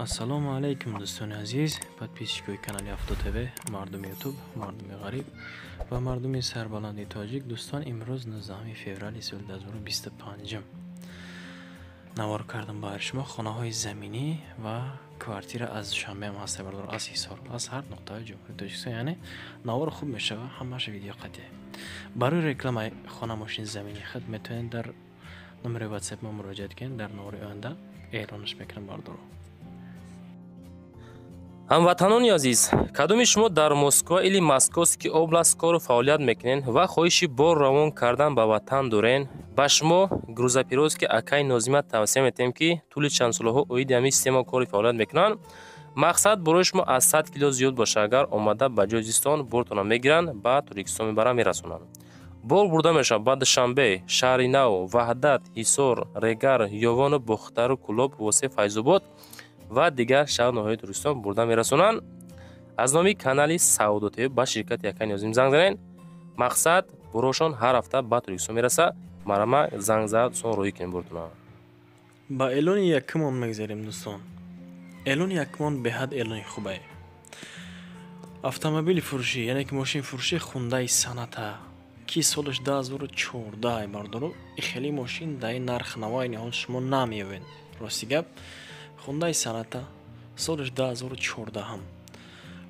Ассалому алайкум, дӯстони азиз, подписчикои канали Авто ТВ, мардуми Ютуб, мардуми ғариб ва мардуми сарбаланди тоҷик. Дӯстон, имрӯз 19 феврали соли 2025 навор кардам баҳри шумо хонаҳои заминӣ ва квартира аз Душанбеам ҳаста, бардор, аз Ҳисор, аз ҳар нуқтаи Ҷумҳурии Тоҷикистон. Яъне навор хуб мешава, ҳамааш видео қатъе. Барои рекламаи хона, мошини заминии худ метавонед дар номери WhatsApp мо муроҷиат кунед. Дар навори оянда эълонаш мекунам, бардоро. Ҳамватанони азиз, кадоми шумо дар Москва или Московский область кору фаъолият мекунед ва хоҳиши бор равон кардан ба ватан дорен, ба шумо грузоперевозки акаи Нозима тавсия метиҳем, ки тӯли чанд солаҳо оиди ҳамин система кори фаъолият мекунанд. Мақсад, борои шумо аз 100 кило зиёд боша, агар омада ба ҷои зистон бортона мегиранд, ба Тоҷикистон мебаранд, мерасонанд. Бор бурда мешавад ба Душанбе, Шаҳри Нав, Ваҳдат, Ҳисор, Регар, Ёвону Бохтару Кӯлоб, Восе, Файзобод ва дигар шаҳр ноҳияи Тоҷикистон бурда мерасонанд. Аз номи канали Савдо ТВ ба ширкати акаи Нозим занг занед. Мақсад, борошон ҳар ҳафта ба Тоҷикистон мераса. Марама занг зад, дӯстон, роҳӣ кунем бортона. Ба эълони якумон мегзарем, дӯстон. Эълони якумон беҳад эълони хубае. Автомобили фурӯшӣ, яъне ки мошини фурӯшӣ, Хундай Соната, ки солаш 2014, бардоро. И хеле мошин дар ин нарх навои ниҳол шумо намеёбед, рости гап. Хундай Соната солаш 2014,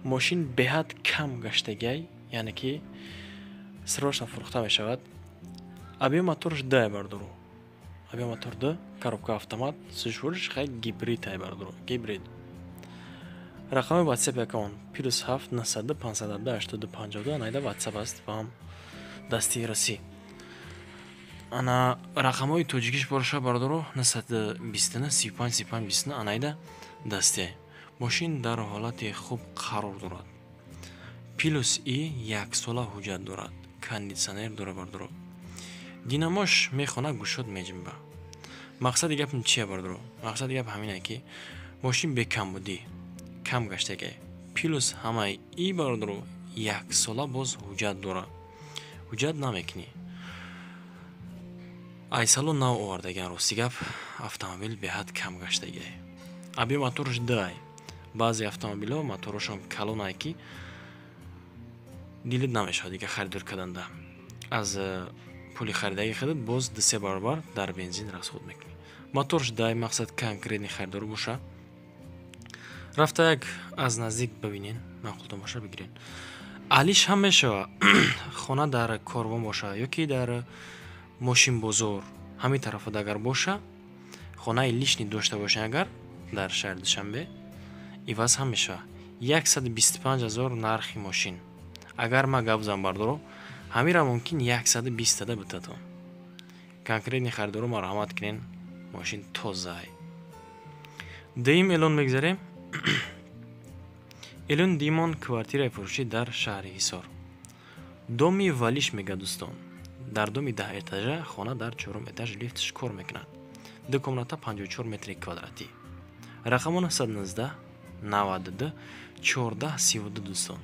мошин беҳад кам гаштагиай, яъне ки срочно фурӯхта мешавад. Объём моторш д, бардоро, объём мотор д, коробка автомат, сушвориш хай гибрид ай, бардоро, гибрид. Рақами WhatsApp якон +7 900 517 82 52, найда WhatsApp аст ва ҳам дасти расӣ. Ана рақамҳои тоҷикиш боша, бардоро, 929 35 35 29, анайда дасте. Мошин дар ҳолати хуб қарор дорад, плюс и яксола ҳуҷҷат дорад, кондитсионер дорад, бардоро, динамош мехона, гӯшод меҷимба. Мақсади гапм чия, бардоро? Мақсади гап ҳамине, ки мошин бекамбудӣ, кам гаштагай, плюс ҳамаи и, бардоро, яксола боз ҳуҷҷат дорад, ҳуҷҷат намекунӣ. Айсало нав овардагиан. Рости гап, автомобил беҳад кам гаштагиай. Объём моторш дай. Баъзе автомобилҳо моторошон калонай, ки дилит намешавад дига харидор карданда. Аз пули харидагии худат боз дусе баробар дар бензин расход мекунӣ. Моторш дай. Мақсад, конкретный харидор боша, рафта як аз наздик бибинен, маъқултон боша, бигирен. Алиш ҳам мешава. Хона дар Корвон боша ё ки дар мошинбозор, ҳамин тарафода агар боша, хонаи лишний дошта бошен, агар дар шаҳри Душанбе, иваз ҳам мешава. 125 000 нархи мошин. Агар ма гап зам, бардоро, ҳамира мумкин 120 тада битатон. Конкретный харидоро марҳамат кунен, мошин тозаай. Дуюм эълон мегзарем. Эълони дуюмон квартираи фурӯшӣ дар шаҳри Ҳисор, доми Валиш мега, дӯстон. Дар доми 10 этажа, хона дар чорум этаж, лифтш кор мекунад, ду комната, 54 метри квадратӣ. Рақамо 919 92 14 32, дӯстон,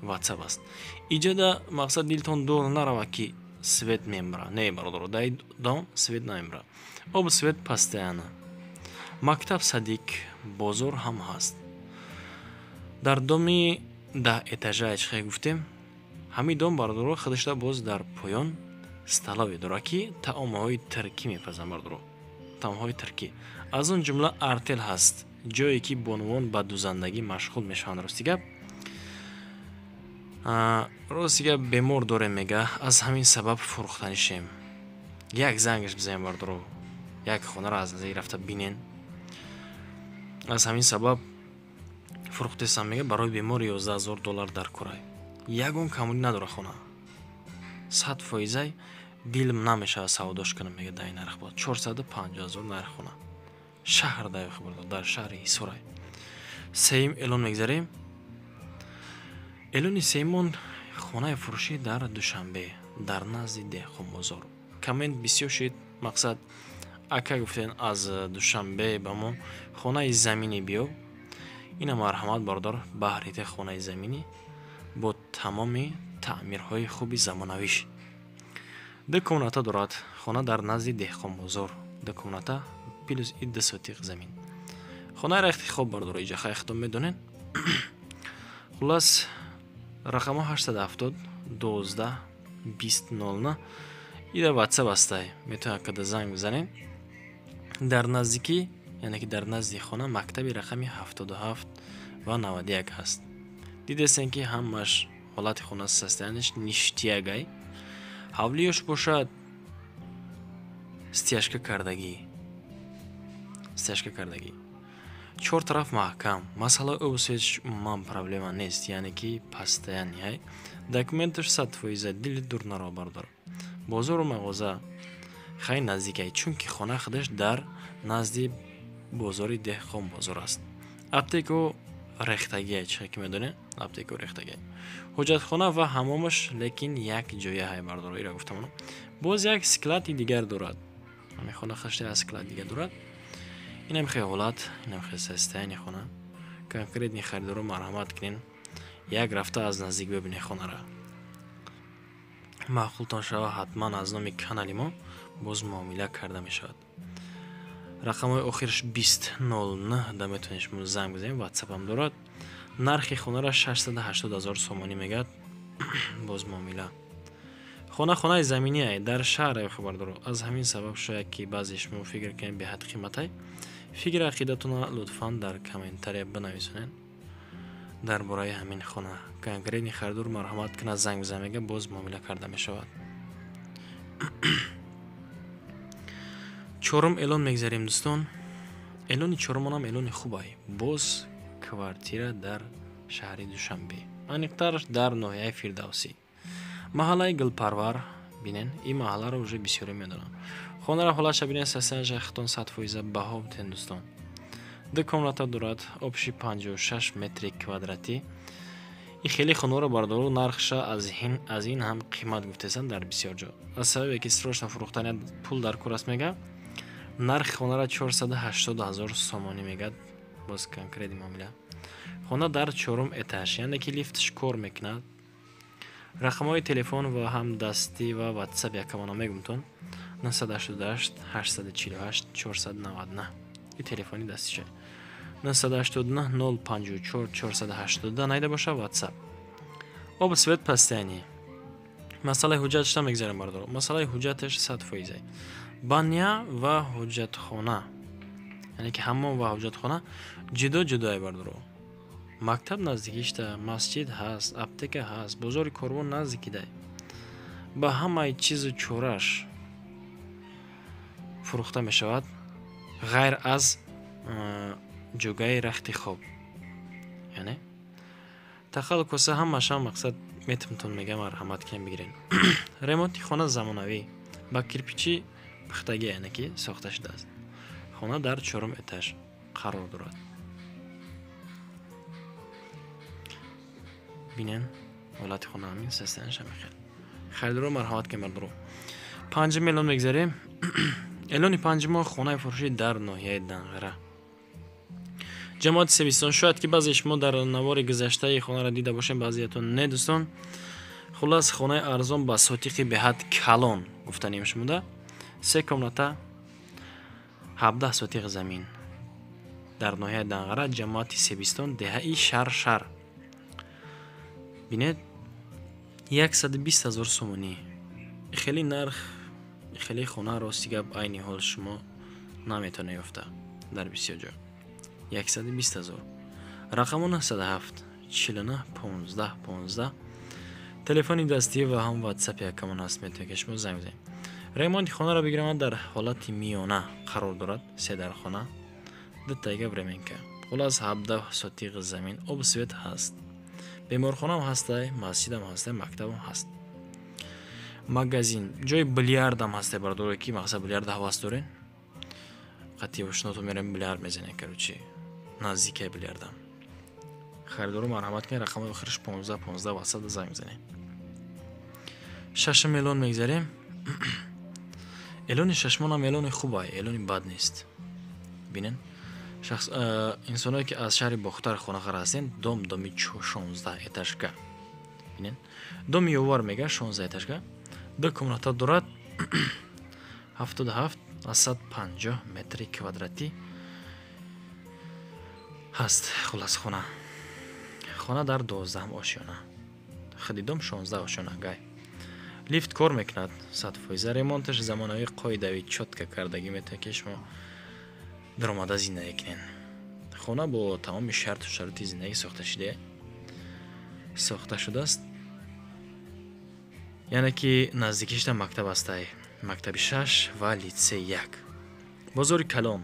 WhatsApp аст. Иҷода мақсад, дилтон дур нарава, ки свет мембара. Не, бародаро, дар дом свет намембара, обу свет постоянно, мактаб, садик, бозор ҳам ҳаст. Дар доми 10 этажа, чихе гуфтем, ҳамин дом, бародаро, худашда боз дар поён столовый дорад, ки таомҳои туркӣ мепазанд, бародаро, таомҳои туркӣ. Аз он ҷумла артел ҳаст, ҷое ки бонувон ба дузандагӣ машғул мешаванд. Рости гап, бемор дорем, мега, аз ҳамин сабаб фурӯхтанишем. Як зангаш бизанем, бардоро, як хонаро аз наздик рафта бинен. Аз ҳамин сабаб фурӯхтесам, мега, барои бемор 11 000 доллар дар корай. Ягон камбудӣ надора хона, 100 фоизай. Дилм намешавад савдош кунам, мега, дар ин нарх бод. 450 000 нарх хона, шаҳр дар шаҳри Ҳисорай. Сеюм эълон мегзарем. Эълони сеюмон хонаи фурӯшӣ дар Душанбе, дар назди Деҳқонбозор. Коммент бисёр шид. Мақсад, ака, гуфтен, аз Душанбе ба мо хонаи заминӣ биё. Ина марҳамат, бародар, баҳрите хонаи заминӣ бо тамоми таъмирҳои хуби замонавиш. Ду комната дорад хона, дар назди Деҳқонбозор, ду комната плюс и 2 сотиқ замин. Хонаи рахти хоб бардоро иҷа хай худо медонед. Хуллас рақамҳо 870 12 20 09 ида WhatsApp ҳастай. Метавонед када занг бизанед. Дар наздикӣ, яъне ки дар назди хона мактаби рақами 77 ва 91 ҳаст. Дидестем ки ҳамаш ҳолати хона состояниш ништиягай. Ҳавлиёш бошад стяжка кардагӣ. Стяжка кардагӣ. Чор тараф маҳкам. Масъалаи обу светш умуман проблема нест, яъне ки постоянный. Документаш 100% дили дур наро бардор. Бозору мағоза хай наздикай, чунки хона худаш дар назди бозори Деҳқон бозор аст. Аптеку рехтагия, чӣ ки медонед, аптеку рехтагия. Ҳуҷҷатхона ва ҳамомаш лекин як ҷоя ҳай бардор, ира гуфтам. Боз як склади дигар дорад. Ҳамин хона худаш як склад дигар дорад. Инам хеле ҳолат, инам хеле состояние хона. Конкретни харидоро марҳамат кунен, як рафта аз наздик бибинед хонара. Маъқултон шава ҳатман аз номи канали мо боз муомила карда мешавад. Рақамҳои охираш 2009 да метавонед шумо занг бизанед, WhatsApp-ам дорад. Нархи хонара 680 ҳазор сомонӣ мегӯяд. Боз муомила. Хона хонаи заминие дар шаҳр хабардоро. Аз ҳамин сабаб шояд ки баъзе шумо фикр кунед беҳад қиматай. Фикри ақидатонро лутфан дар комментария бинависонед дар бораи ҳамин хона. Конкретни харидор марҳамат кунад занг бизанад, мегӯяд боз муомила карда мешавад. Чорум эълон мегзарем дӯстон. Эълони чорумонам эълони хубай. Боз квартира дар шаҳри Душанбе, аниқтар дар ноҳияи Фирдавсӣ, маҳаллаи Гулпарвар. Бинен, ин маҳалларо уже бисёре медонам. Хонаро ҳолатша бинен, состоянияша худтон 100% баҳо битен дӯстон. Ду комната дорад, обши 56 метри квадратӣ. Ин хеле хонаро бардору нархша аз ин ҳам қимат гуфтесанд дар бисёр ҷо. Аз сабабе ки срочно фурӯхтани пул дар кор аст мега, нархи хонара 480 ҳазор сомонӣ мегӯяд. Боз конкретни муомила. Хона дар чорум этаж, яъне ки лифтш кор мекунад. Рақамҳои телефон ва ҳам дастӣ ва WhatsApp якамона мегумтон 988 848 499. Ин телефони дастиша. 989 054 482 найда боша WhatsApp. Об свет постоянный. Масъалаи ҳуҷҷаташ мегзарем бардоро. Масъалаи ҳуҷҷаташ 100%. Баня ва ҳуҷҷатхона, яъне ки ҳаммом ва ҳуҷҷатхона ҷудо ҷудое бардоро. Мактаб наздикишта, масҷид ҳаст, аптека ҳаст, бозори корвон наздикидай. Ба ҳамаи чизу чораш фурӯхта мешавад, ғайр аз ҷогаи рахти хоб. Яъне тақал коса ҳамаша мақсад метавонтон мегам марҳамат кунем бигирен. Ремонти хона замонавӣ ба кирпичи пухтагӣ, яъне ки сохта шудааст. Хона дар чорум этаж қарор дорад. Бинен ҳолати хона ҳамин состоянияш ҳамин хел. Харидоро марҳамат кунем бардоро. Панҷум эълон мегзарем. Эълони панҷумо хонаи фурӯшӣ дар ноҳияи Данғара. Ҷамоати Себистон. Шояд ки баъзе шумо дар навори гузаштаи хонаро дида бошем, баъзеятон не дӯстон. Хуллас хонаи арзон ба сотиқи беҳад калон гуфтанем шумода. Се комната, 17 сотиқ замин. Дар ноҳияи Данғара, ҷамоати Себистон, деҳаи Шаршар. Бинед, 120 ҳазор сомонӣ. Хеле нарх, хеле хона рости гап айни ҳол шумо наметавонед ёфта дар бисёр ҷо. 120 ҳазор. Рақамо 907 49 15 15. Телефони дастӣ ва ҳам WhatsApp якамон ҳаст, метавонед ки шумо занг бизанед. Ремонти хонаро бигирам дар ҳолати миёна қарор дорад, се дархона, ду тайга временка. Хуллас 17 сотиқ замин, об свет ҳаст. Беморхонаам ҳастай, масҷидам ҳастай, мактабам ҳаст. Магазин, ҷои билярдам ҳастай бардоре ки мақсад билярда ҳавас дорен. Қатъи ошното мерем билярд мезанем, короче, наздикай билярдам. Харидоро марҳамат кунед, рақамҳои охираш 15 15 WhatsApp занг бизанед. Шашум эълон мегзарем. Эълони шашумонам эълони хубай, эълони бад нест. Бинен, шахс инсоное ки аз шаҳри Бохтар хонахар ҳастен, дом доми 16 этажка. Бинен, доми Ёвар мега 16 этажка. Ду комната дорад, 77 аз 150 метри квадратӣ. Ҳаст. Хулас, хона дар 12-ам ошёна, худи дом 16 ошёна гай. Лифт кор мекунад 100%, ремонташ замонавӣ, қоидавӣ, чётко кардагӣ, метавонед, ки шумо даромада зиндагӣ кунед. Хона бо тамоми шарту шароити зиндагӣ сохта шудааст. Яъне ки наздикишта мактаб ҳастай, мактаби 6 ва литсей 1, бозори калон,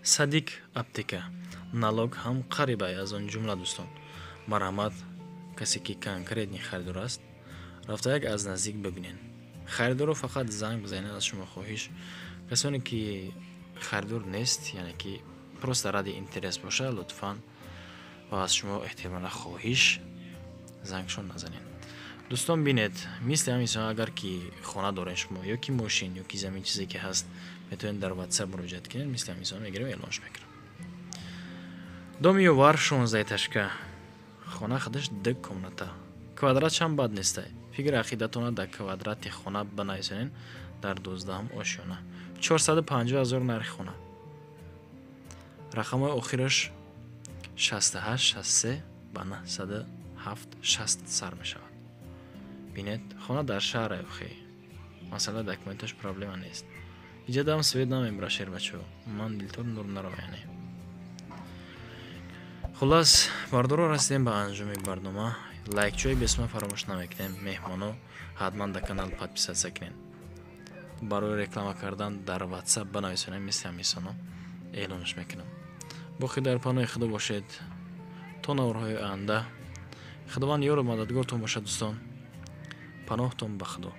садик, аптека, налог ҳам қарибай аз он ҷумла. Дӯстон, марҳамат, касе ки конкретный харидор аст, рафта як аз наздик бибинед. Харидорро фақат занг бизанед, аз шумо хоҳиш. Касоне ки харидор нест, яъне ки просто ради интерес боша, лутфан ва аз шумо эҳтиромона хоҳиш, зангшон назанед. Дӯстон, бинед, мисли ҳамин, агар ки хона доред шумо ё ки мошин, ё ки замин, чизе ки ҳаст, метавонед дар WhatsApp муроҷиат кунед. Мисли ҳамин мегирем, эълонш мекунам. Доми Ёвар, 16 этажка, хона худаш ду комната, квадратшам бад нестай. Фикр ақидатона дар квадрати хона банависонед. Дар 12-ам ошёна, 450 000 нархи хона. Рақамҳои охираш 68 63 ба 907 60 сар мешавад. Бинед, хона дар шаҳр охи, масъала документаш проблема нест. Иҷадам свет намебара, шербачо, ман дилтор нур нарава. Яъне, хуллас, бардоро, расидем ба анҷоми барнома. Лайкчои бесума фаромӯш намекунем. Меҳмоно, ҳатман дар канал подписаться кунед. Барои реклама кардан дар WhatsApp банависонем, мисли ҳамисоно эълонш мекунам. Боқӣ дар паноҳи Худо бошед то наворҳои оянда. Худованд ёру мададгортон бошад, дӯстон. Паноҳтон ба Худо.